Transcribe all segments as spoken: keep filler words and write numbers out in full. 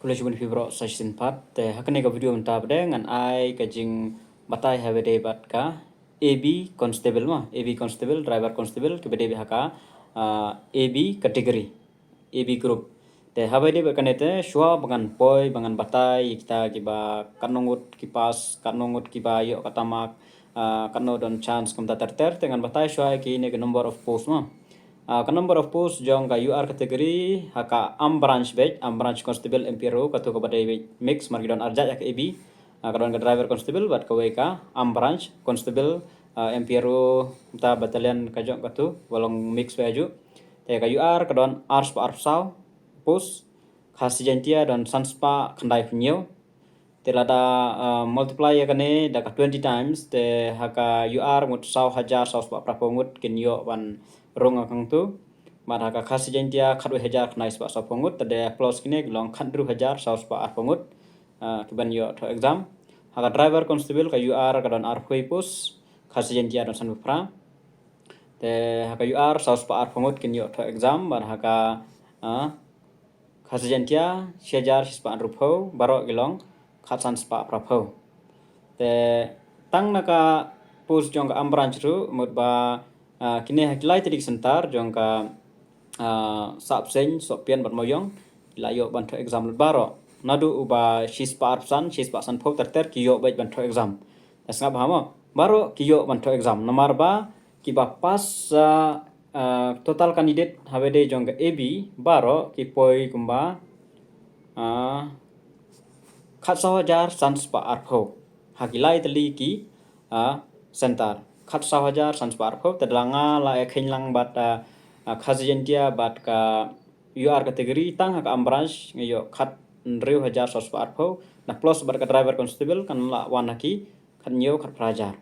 Khublei shibun ïa phi baroh sa shisien pat. Te ha kane ka video mynta pat de ngan ai ka jingbatai ha ba dei bad ka A B constable ma, A B constable, driver constable, kaba dei bad ha ka, ah, A B category, A B group. Te ha ba dei bad kane te shuwa ba ngan poi, ba ngan batai ïa kita kiba katno ngut ki pass, katno ngut kiba ïoh kata mark, ah, katno don chance kumta ter ter, te ngan batai shuwa ïa kine ki number of post ma. Ah, ka number of post jong ka U R category ha ka armed branch bad, armed branch constable M P R O, katu kaba dei bad mix, namar ki don arjat ha ka A B. Ah, ka don ka driver constable bad kawei ka armed branch constable, ah, M P R O, ta battalion ka jong katu, ba long mix bad aju. Te ka U R ka don arspah arphew saw post, Khasi Jaintia don sanspah khyndai phew hynñiew. Te lada, ah, multiply ïa kane da ka twenty times, te ha ka U R ngut saw hajar saw spah phra phew ngut kin ïoh ban rung ha kangtu. Bad ha ka Khasi Jaintia khatwei hajar khyndai spah saw phew ngut, te da plus kine ki long khathynriew hajar saw spah arphew ngut, ah, ki ban ïoh thoh exam. Ha ka driver constable ka U R ka don arphew post, Khasi Jaintia don sanphew phra. Te ha ka U R saw spah arphew ngut kin ïoh thoh exam, bad ha ka, ah, Khasi Jaintia shi hajar shi spah hynriewphew, baroh ki long khatsan spah phraphew. Te tang na ka post jong ka armed branch ruh, mut ba, ah, kine ha ki lai tylli ki center jong ka, ah, Sahbseiñ, Sohpian bad Mawïong, ki la ïoh ban thoh exam lut baroh. Naduh uba shi spah arphew san, shi spah sanphew ter ter ki ïoh beit ban thoh exam. Te sngap bha mo, baroh ki ïoh ban thoh exam. Namar ba kiba pass, ah, ah, total candidate ha ba dei jong ka A B baroh ki poi kumba, ah, khatsaw hajar san spah arphew ha ki lai tylli ki, ah, center. Khatsaw hajar san spah arphew, te da la nga la ïa kheiñ lang bad, ah, ah, Khasi Jaintia bad ka U R category, tang ha ka armed branch nga ïoh khathynriew hajar saw spah arphew, na plus bad ka driver constable kan la wan ha ki khathynñiew khatphra hajar.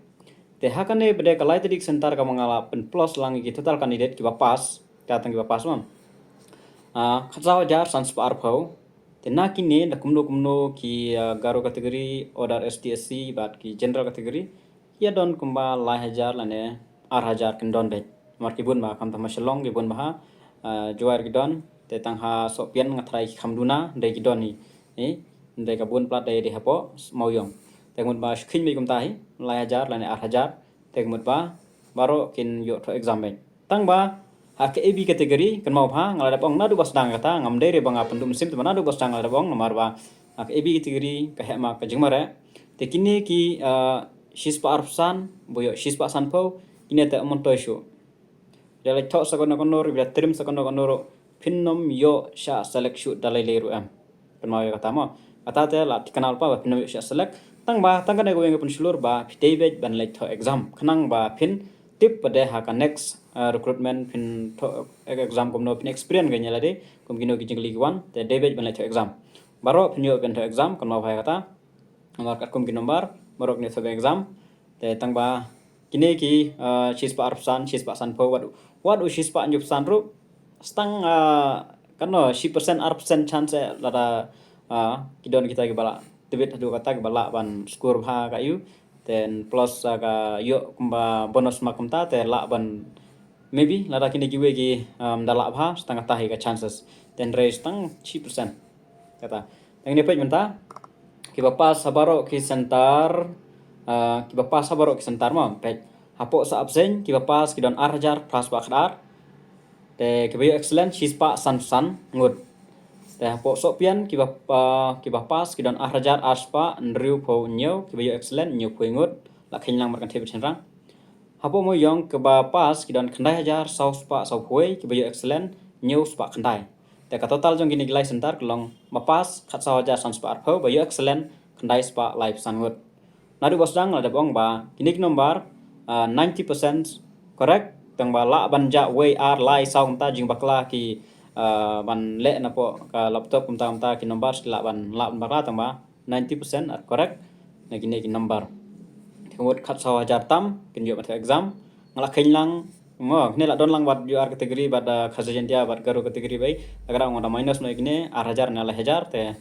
Te ha kane pat de ka lai tylli ki center kaba nga la pynplus lang ïa ki total candidate kiba pass, ka tang kiba pass mo. Ah, khatsaw hajar san spah arphew. Te na kine da kumno kumno ki, ah, Garo category, other S T S C bad ki general category, ki ïa don kumba lai hajar lane ar hajar kin don beit. Namar ki bun bha, khamtam ha Shillong ki bun bha, ah, Jowai ki don, te tang ha Sohpian nga tharai ki kham duna, dei ki don hi. Eh, dei ka bun palat dei, dei hapoh Mawïong. Te mut ba shu kheiñ beit kumta hi, lai hajar lane ar hajar. Te mut ba baroh kin ïoh thoh exam beit. Tang ba ha ka A B category, kynmaw bha, nga la dep ong naduh ba sdang kata, ngam dei re ba nga pynduh mynsiem, te ba naduh ba sdang nga la dep ong, namar ba ha ka A B category ka heh ma ka jingmareh. Te kine ki, ah, shi spah arphew san, ba ïoh shi spah sanphew, kine te ym myntoi shuh. Da leit thoh sa kano kano ruh, da trim sa kano kano ruh, phin nym ïoh shah select shuh da lei lei ruh em. Kynmaw ïa kata mo. Kata te la thikna lypa ba phin nym ïoh shah select. Tang ba, tang kane kawei nga pynshlur ba phi dei beit ban leit thoh exam. Khnang ba phin tip pat de ha ka next, ah, recruitment phin thoh exam kumno, phin experience ka ïa lade, kum kino ki jingkylli ki wan, te dei beit ban leit thoh exam. Baroh phin ïoh ban thoh exam, kynmaw bha ïa kata. Namar katkum ki number, baroh kin ïoh thoh exam. Te tang ba kine ki, ah, shi spah arphew san, shi spah sanphew, wat, wat u shi spah hynñiew phew san ruh, sa tang, ah, kano, shi percent, ar percent chance eh, lada, ah, ki don kita kiba la tbit haduh kata, kiba lah ban score bha ka ïu. Then plus, ah, ka ïoh kumba bonus mark kumta, te lah ban, maybe lada kine kiwei ki, um, da lah bha, sa tang kata hi ka chances. Then raise tang shi percent. Kata. Tang ne peit mynta, kiba pass ha baroh ki center, ah, kiba pass ha baroh ki center mo, peit. Hapoh Sahbseiñ, kiba pass ki don ar hajar phra spah khatar. Te kiba ïoh excellent, shi spah san san ngut. Te hapoh Sohpian, kiba, ah, kiba pass ki don ar hajar ar spah hynriewphew hynñiew, kiba ïoh excellent hynñiewphew ngut. La kheiñ lang bad kan thep shynrang. Hapoh Mawïong, kiba pass ki don khyndai hajar saw spah sawphew wei, kiba ïoh excellent hynñiew spah khyndai. Te ka total jong kine ki lai center ka long ba pass khatsaw hajar san spah arphew, ba ïoh excellent khyndai spah laiphew san ngut. Naduh ba sdang la dep ong ba kine ki number, ah, ninety percent correct, tang ba lah ban jah wei ar lai saw kumta jingbakla ki, ah, ban leh napoh ka laptop kumta kumta ki number ki lah ban, lah ban bakla, tang ba ninety percent are correct na kine ki number. Te ka mut khatsaw hajar tam kin ïoh ban thoh exam. Nga la kheiñ lang, mo, kine la don lang bad U R category bad, ah, Khasi Jaintia bad Garo category beit. Te ka dang da minus noh ïa kine, ar hajar ne lai hajar, te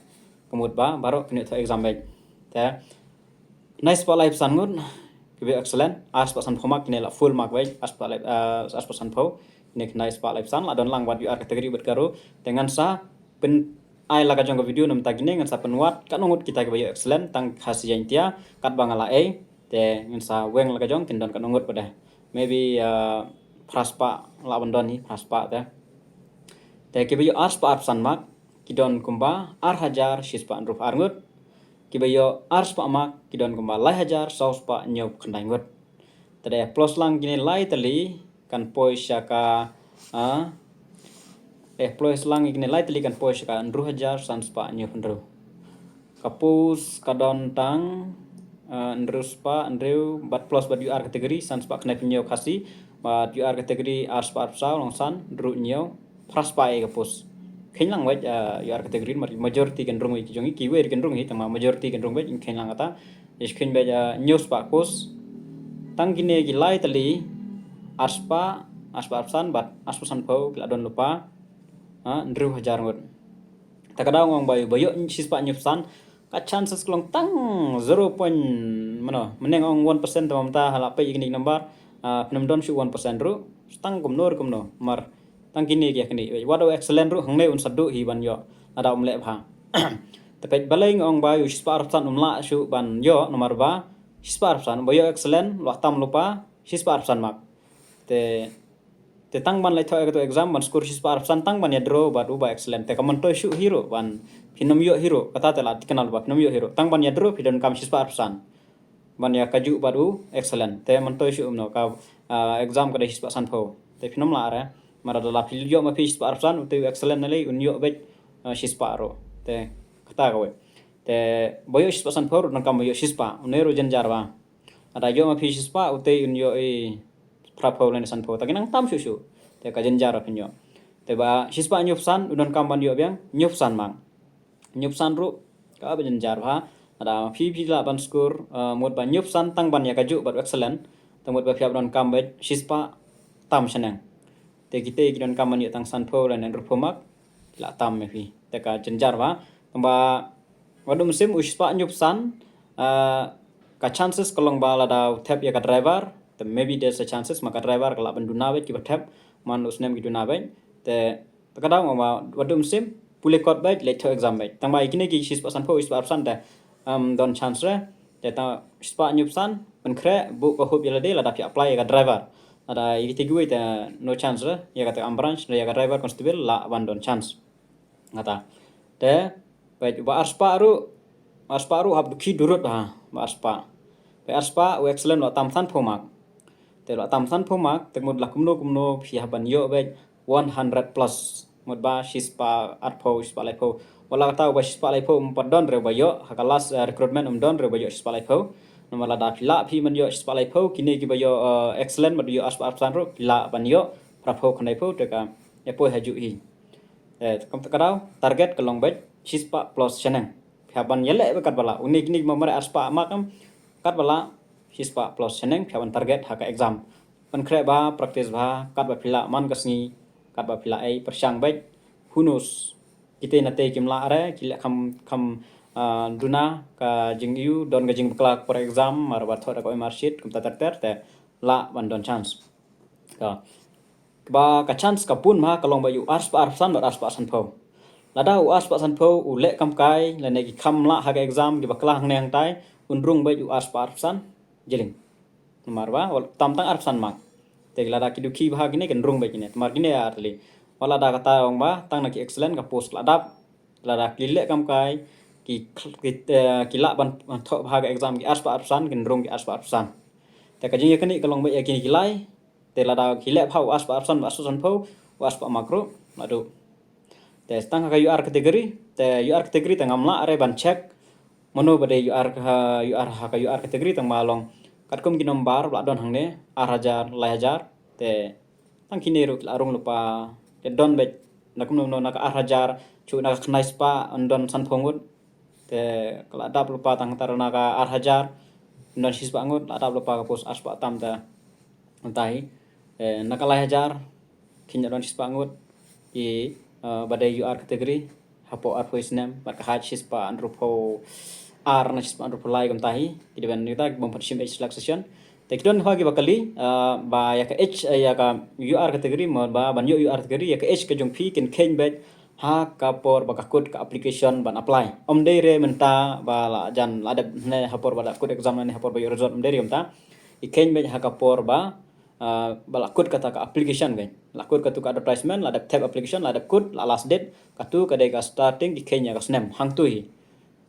ka mut ba baroh kin ïoh thoh exam beit. Te khyndai spah laiphew san ngut kiba ïoh excellent, ar spah sanphew mark, kine la full mark beit, ar spah lai, ah, ar spah sanphew, kine khyndai spah laiphew san, la don lang bad U R category bad Garo. Te ngan sa pyn Ai la ka jong ka video namar ta kine ngan sa pynwad katno ngut kita kiba ïoh excellent tang Khasi Jaiñtia katba nga la ei. Te ngan sa weng la ka jong kin don katno ngut pat de. Maybe, ah, phra spah lah ban don hi, phra spah te. Te kiba ïoh ar spah arphew san mark ki don kumba ar hajar shi spah hynriew phew ar ngut. Kiba ïoh ar spah mark ki don kumba lai hajar saw spah hynñiew phew khyndai ngut. Te da pynlong lang kine lai tylli kan poi sha ka, ah, eh, pynlong lang kine lai tylli kan poi sha ka hynriew hajar san spah hynñiew phew hynriew. Ka post ka don tang, ah, hynriew spah hynriew bad plus bad U R category san spah khyndai phew hynñiew Khasi, bad U R category ar spah arphew saw, long san, hynriew hynñiew, phra spah ïa ka post. Kheiñ lang beit, ah, U R category namar majority kan rung beit ki jong ngi, kiwei ruh kan rung hi, tang ma majority kan rung beit, kheiñ lang kata. Ïa kheiñ beit, ah, hynñiew spah post. Tang kine ki lai tylli, ar spah, ar spah arphew san bad ar spah sanphew ki la don lypa, ah, hynriew hajar ngut. Te ka daw nga ong ba ïoh, ba ïoh shi spah hynñiew phew san, ka chances ka long tang zero point, mano, mynne nga ong one percent, te mynta ha la peit ïa kine ki number, ah, phin ym don shuh one percent ruh, tang kumno ruh kumno, namar tang kine ki ïa kine, wat u excellent ruh hangne un sa duh hi ban ïoh, lada um leh bha. Te peit balei nga ong ba ïoh shi spah arphew san um lah shuh ban ïoh, namar ba shi spah arphew san, ba ïoh excellent, lah tam lypa shi spah arphew san mark. Te Te tang ban leit thoh ïa kato exam ban score shi spah arphew san tang ban ïa draw bad uba excellent. Te kam myntoi shuh hi ruh ban phin ym ïoh hi ruh. Kata te la thikna lypa phin ym ïoh hi ruh. Tang ban ïa draw phi donkam shi spah arphew san. Ban ïa kajuh bad u excellent. Te myntoi shuh kumno ka, ah, exam ka dei shi spah sanphew. Te phin ym lah re. Namar lada la phi ïoh ma phi shi spah arphew san, ute u excellent na lei un ïoh beit, ah, shi spah ruh. Te kata kawei. Te ba ïoh shi spah sanphew ruh donkam ba ïoh shi spah. Une ruh jynjar ba. Lada ïoh ma phi shi spah, utei un ïoh i phra phew lane san phew. Ta ki nang tam shuh shuh. Te ka jynjar ba phin ïoh. Te ba shi spah hynñiew phew san, u donkam ban ïoh biang hynñiew phew san mark. Hynñiew phew san ruh, kaba jynjar bha. Lada ma phi phi lah ban score, eh, mut ba hynñiew phew san tang ban ïa kajuh bad excellent. Te mut ba phi hap donkam beit shi spah tam shaneng. Te kita ki donkam ban ïoh tang san phew lane hynriew phew mark, ki lah tam ma phi. Te ka jynjar bha. Tang ba wat um shim u shi spah hynñiew phew san, ah, ka chances ka long ba lada u thep ïa ka driver, te maybe there's a chances ma ka driver ka lah ban duna beit kiba thep, man u snem ki duna beit. Te, te ka daw nga ba wat um shim, pule kot beit, leit thoh exam beit. Tang ba ïa kine ki shi spah san phew, shi spah arphew san te, um, don chance re. Te tang shi spah hynñiew phew san, pynkhreh, buh ka hope ïa lade, lada phi apply ïa ka driver. Lada ïa kita kiwei te no chance re, ïa kata ka armed branch, ïa ka driver constable, lah ban don chance. Ngata. Te, peit uba ar spah ruh, ar spah ruh hap dukhi durut ha, uba ar spah. Peit ar spah, u excellent lah tam san phew mark. Te lah tam san phew mark, te mut lah kumno kumno, phi hap ban ïoh beit one hundred plus. Mut ba shi spah ar phew, shi spah lai phew. Wat la kata uba shi spah lai phew, um pat don re uba ïoh, ha ka last, eh, recruitment um don re uba ïoh shi spah lai phew. Namar lada phi lah phi ban ïoh shi spah lai phew, kine kiba ïoh, eh, excellent, bad ïoh ar spah arphew san ruh, phi lah ban ïoh phra phew khyndai phew, te ka, ïa poi ha juh hi. Eh, kum ta ka daw, target ka long beit, shi spah plus shaneng. Phi hap ban ïaleh beit katba lah. Une kine ma mareh ar spah mark em, katba lah, shi spah plus shaneng, phi hap ban target ha ka exam. Pynkhreh bha, practice bha, katba phi lah man ka sngi, katba phi lah ei, pyrshang beit, who knows. Kitei natei kim lah re, ki leh kham, kham, ah, duna, ka jingïoh, don ka jingbakla por exam, mar ba thoh da ka O M R sheet, kumta ter ter, te lah ban don chance. Ka, ba ka chance ka bun ma ka long ba ïa u ar spah arphew san bad ar spah san phew. Lada u ar spah san phew u leh kam kai, lane ki kham lah ha ka exam, ki bakla hangne hangtai, un rung beit u ar spah arphew san, jyllieñ. Namar ba, wat tam tang arphew san mark. Te lada ki dukhi bha kine, kin rung beit kine. Namar kine ar tylli. Wat lada kata ong ba, tang na ki excellent ka post la dap. Lada ki leh kam kai, ki, ki, eh, ki lah ban, ban thoh bha ka exam ki ar spah arphew san, kin rung ki ar spah arphew san. Te ka jingïakynduh ka long beit ïa kine ki lai, Te lada ki leh bha u ar spah arphew san, u ar spah san phew, u ar spah mark ruh, naduh. Te tang ha ka U R category, te U R category te ngam lah re ban check mano ba dei U R ka, U R ha ka U R category tang ba long. Katkum ki number ba la don hangne, ar hajar, lai hajar, te tang kine ruh ki la rung lypa, te don beit, na kumno kumno na ka ar hajar, shu na ka khyndai spah, yn don san phew ngut. Te ka la dap lypa tang tara na ka ar hajar, don shi spah ngut, la dap lypa ka post ar spah tam te. Te na ka lai hajar, khyndiat don shi spah ngut, ki, eh, ba dei U R category, hapoh arphew snem, bad ka height shi spah hynriew phew ar na shi spah hynriew phew lai kumta hi, ki depend nita, ki bym pat shim age relaxation. Te ki don ha ki ba kali, eh, ba ïa ka age, eh, ïa ka U R category, mo ba ban ïoh U R category, ïa ka age ka jong phi, kin kheiñ beit, ha ka por ba ka kut ka application ban apply. Ym dei re mynta ba la jan la dep ne ha por ba la kut exam ne ha por ba ïoh result, ym dei re mynta. Ki kheiñ beit ha ka por ba, ah, ba la kut kata ka application kan. La kut katu ka advertisement, la dep thep application, la dep kut, la last date, katu ka dei ka starting ki kheiñ ïa ka snem. Hangtu hi.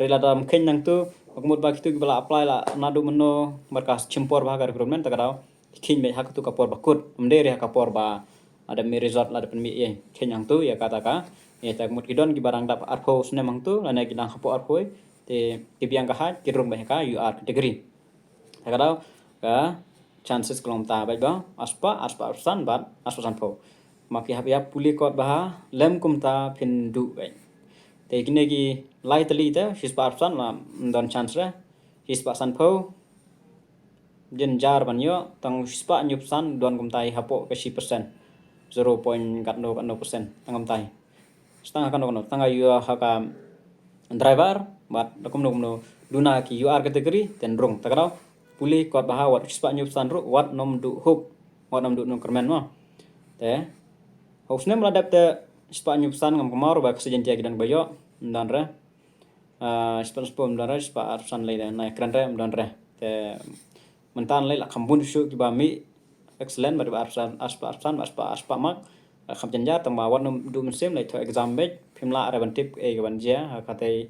Re lada ym kheiñ nangtu, ka mut ba kitu kiba la apply la naduh mynno, marka shim por ba ha ka recruitment, ta ka daw ki kheiñ beit ha katu ka por ba kut. Ym dei re ha ka por ba la dep mih result, la dep mih ïa, kheiñ hangtu ïa kata ka. Ïa ta ka mut ki don kiba dang dap arphew snem hangtu, lane ki dang hapoh arphew, te ki biang ka height, ki rung beit ha ka U R category. Ta ka daw ka chances ka long ta beit ba arspah, arspah arphew san bad arspah sanphew. Ma ki hap ïa pule kot bha lem kumta phin duh beit. Te kine ki lai tylli te shispah arphew san la ym don chance re. Shispah sanphew jynjar ban ïoh, tang shispah hynñiewphew san don kumta hi hapoh ka shi percent. Zero point katno katno percent tang kumta hi. Tang ha kano kano, tang ha ïoh ha ka driver bad da kumno kumno, duna ki U R category ten rung. Ta ka daw pule kot bha wat shispah hynñiewphew san ruh wat nym duh hup, wat nym duh nongkyrmen mo. Te ha u snem la dep te shispah hynñiewphew san ngam kynmaw ruh ba ka Seiñ Jaiñtia ki don ba ïoh, ym don re. Ah, shispah sanphew ym don re, shispah arphew san lei, na kren re ym don re. Te mynta lei la kham bun shuh kiba mih excellent, bad ba arphew san, arspah arphew san, arspah, arspah mark. La kham jynjar, tang ba wat nym duh mynsiem, leit thoh exam beit, phim lah re ban tip ei ka ban jia ha katei,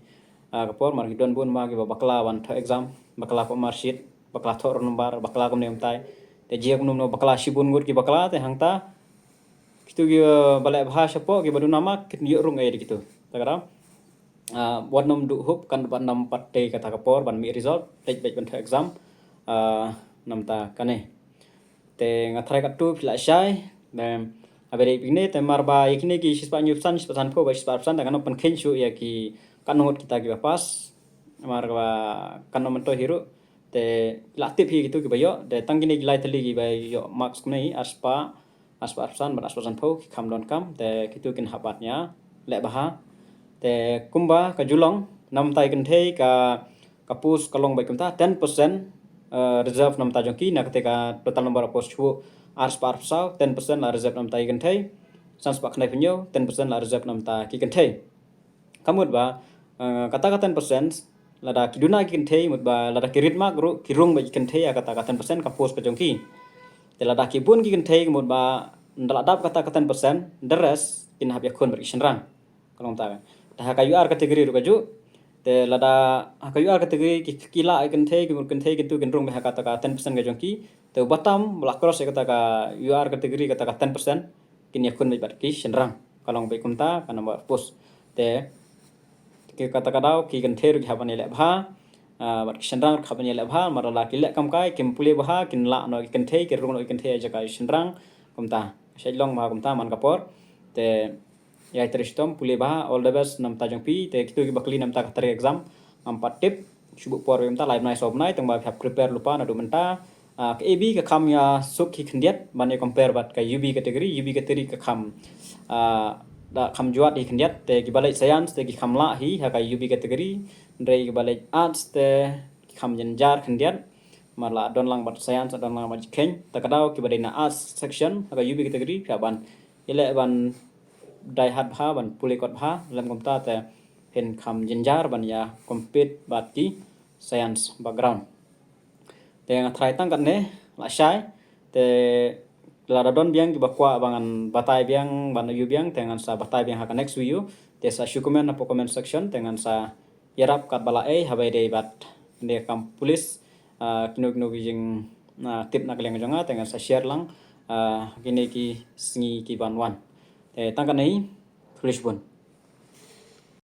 ah, ka por, mar ki don bun ba kiba bakla ban thoh exam, bakla pynmar sheet, bakla thoh roll number, bakla kumne kumtai. Te jia kumno kumno bakla, shibun ngut ki bakla, te hangta kitu kiba leh bha shapoh kiba duna mark kin ïoh rung ei de kitu. Ta ka daw, ah, wat nym duh hup, kan ba nym pat tei kata ka por ban mih result, leit beit ban thoh exam. Ah, namta kane. Te nga tharai katto phi la shai. Te haba dei phi kine, te mar ba ïa kine ki shispah hynñiewphew san, shispah sanphew bad shispah arphew san, te kan nym pynkheiñ shuh ïa ki katno ngut kita kiba pass. Mar ba kan nym myntoi hi ruh. Te la tip hi kitu kiba ïoh, te tang kine ki lai tylli kiba ïoh marks kumne hi, arspah, arspah arphew san bad arspah sanphew ki kham donkam, te kitu kin hap ban ïa leh bha. Te kumba ka ju long, namta ki kynthei ka, ka post ka long beit kumta, ten percent, eh, reserve namta jong ki, na katei ka total number of post shuh arspah arphew saw, ten percent la reserve namta ki kynthei, sanspah khyndai phew hynñiew, ten percent la reserve namta ki kynthei. Ka mut ba, eh, kata ka ten percent, lada ki duna ki kynthei, mut ba lada ki rit mark ruh, ki rung beit ki kynthei ïa kata ka ten percent ka post ka jong ki. Te lada ki bun ki kynthei, ka mut ba ynda la dap kata ka ten percent, the rest kin hap ïakhun bad ki shynrang. Ka long ta ka. Te ha ka U R category ruh ka ju. Te lada ha ka U R category ki, ki lah ïa ki kynthei, ki mut kynthei, kitu kin rung beit ha kata ka ten percent ka jong ki. Te uba tam ba la cross ïa kata ka U R category, kata ka ten percent, kin ïakhun beit bad ki shynrang. Ka long beit kumta ka number of post. Te ki kata ka daw ki kynthei ruh ki hap ban ïaleh bha, ah, bad ki shynrang ruh ki hap ban ïaleh bha, mar lada ki leh kam kai, kim pule bha, kin lah noh ki kynthei, kin rung noh ki kynthei ha jaka ki shynrang. Kumta shait long bha kumta man ka por. Te ïa trei shitom, pule bha, all the best namta jong phi. Te kitu kiba kylli namta ka tarik exam, ngam pat tip. Shu buh por beit mynta lai bnai saw bnai, tang ba phi hap prepare lypa naduh mynta. Ah, ka A B ka kham ïa suk hi khyndiat ban ïa compare bad ka U B category, U B category ka kham, ah, da kham juat hi khyndiat, te kiba leit science te ki kham lah hi ha ka U B category, hynrei kiba leit arts te ki kham jynjar khyndiat. Mar la don lang bad science, don lang bad jingkheiñ, ta ka daw kiba dei na arts section ha ka U B category phi hap ban ïaleh ban dei hat bha, ban pule kot bha, lem kumta te phin kham jynjar ban ïa compete bad ki science background. Te nga tharai tang katne, la shai, te lada don biang kiba kwah ba ngan batai biang, ban ïoh biang, te ngan sa batai biang ha ka next video, te sa shu comment hapoh comment section, te ngan sa ïarap katba lah ei, haba ïadei bad, ïadei kam police, ah, kino kino ki jing, ah, tip na ka liang jong nga, te ngan sa share lang, ah, kine ki sngi ki ban wan. Te tang katne, khublei shibun.